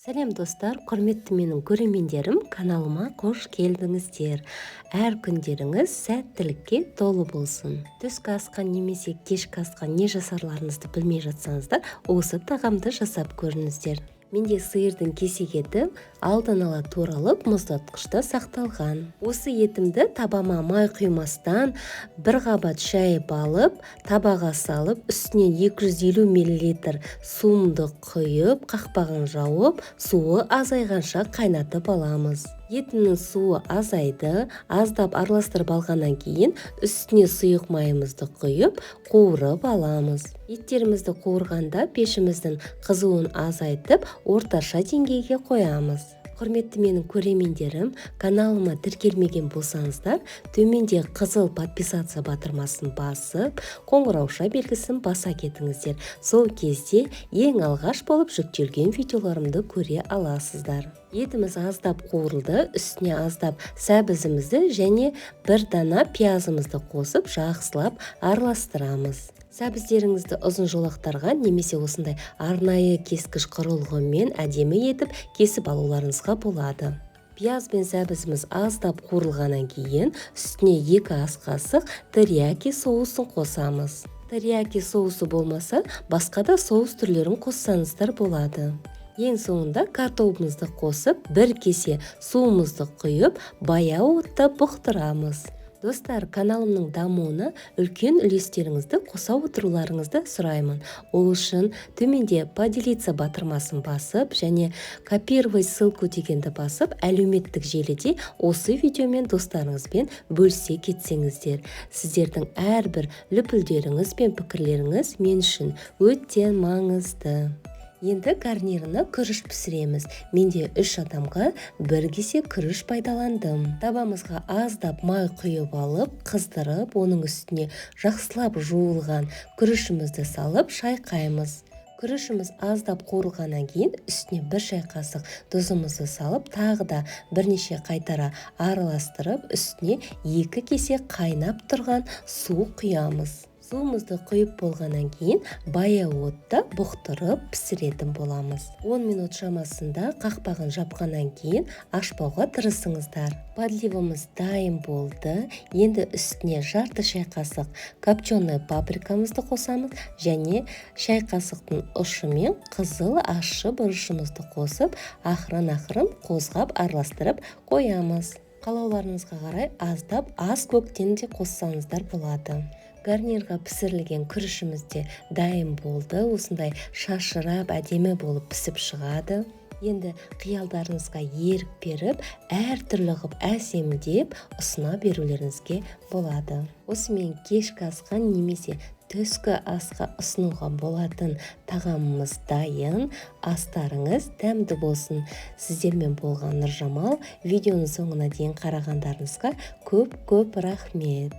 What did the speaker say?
Сәлем, достар! Құрметті менің көрермендерім, каналыма қош келдіңіздер! Әр күндеріңіз сәттілікке толы болсын! Түскі асқа немесе кешкі асқа не жасарларыңызды білмей жатсаңыздар, осы тағамды жасап көріңіздер. Менде сиырдың кесек еті алдын ала туралып, мұздатқышта сақталған. Осы етімді табама май құймастан бір қабат шайып алып, табаға салып, үстіне 250 миллилитр суымды құйып, қақпағын жауып, суы азайғанша қайнатып аламыз. Етімнің суы азайды, аздап араластырып алғаннан кейін үстіне сұйық майымызды құйып, қуырып аламыз. Еттерімізді қуырғанда пешіміздің қызуын азайтып, орташа деңгейге қоямыз. Құрметті менің көрермендерім, каналыма тіркелмеген болсаңыздар, төменде қызыл «Подписаться» батырмасын басып, қоңырауша белгісін баса кетіңіздер. Сол кезде ең алғаш болып жүктелген видеоларымды көре аласыздар. Етіміз аздап қуырылды, үстіне аздап сәбізімізді және бір дана пиязымызды қосып, жақсылап араластырамыз. Сәбіздеріңізді ұзын жолақтарға немесе осындай арнайы кескіш құрылғымен әдемі етіп кесіп алуларыңызға болады. Пияз бен сәбізіміз аздап қуырылғаннан кейін үстіне 2 ас қасық терияки соусын қосамыз. Терияки соусы болмаса, басқа да соус түрлерін қоссаңыздар болады. Ең соңында картобымызды қосып, бір кесе суымызды құйып, баяу отта бұқтырамыз. Достар, каналымның дамуына үлкен үлестеріңізді қоса отыруларыңызды сұраймын. Ол үшін төменде «Поделиться» батырмасын басып және «Копировать ссылку» дегенді басып, әлеуметтік желіде осы видеомен достарыңызбен бөлісе кетсеңіздер. Сіздердің әрбір лүпілдеріңіз бен пікірлеріңіз мен үшін өте маңызды. Енді гарниріне күріш пісіреміз. Менде үш адамға бір кесе күріш пайдаландым. Табамызға аздап май құйып алып, қыздырып, оның үстіне жақсылап жуылған күрішімізді салып, шайқаймыз. Күрішіміз аздап қуырылғаннан кейін үстіне бір шай қасық тұзымызды салып, тағы да бірнеше қайтара араластырып, үстіне 2 кесе қайнап тұрған су құямыз. Суымызды құйып болғаннан кейін баяу отта бұқтырып пісіретін боламыз. 10 минут шамасында қақпағын жапқаннан кейін ашпауға тырысыңыздар. Подливымыз дайын болды. Енді үстіне жарты шай қасық копченый паприкамызды қосамыз және шай қасықтың ұшымен қызыл ащы бұрышымызды қосып, ақырын-ақырын қозғап, араластырып қоямыз. Қалауларыңызға қарай аздап ас көктен де қоссаңыздар болады. Гарнирға пісірілген күрішіміз де дайын болды. Осындай шашырап, әдемі болып пісіп шығады. Енді қиялдарыңызға ерік беріп, әртүрлі қылып әсемдеп ұсына берулеріңізге болады. Осымен кешкі асқа немесе түскі асқа ұсынуға болатын тағамымыз дайын. Астарыңыз дәмді болсын! Сіздермен болған Нұржамал. Видеоның соңына дейін қарағандарыңызға көп көп рахмет.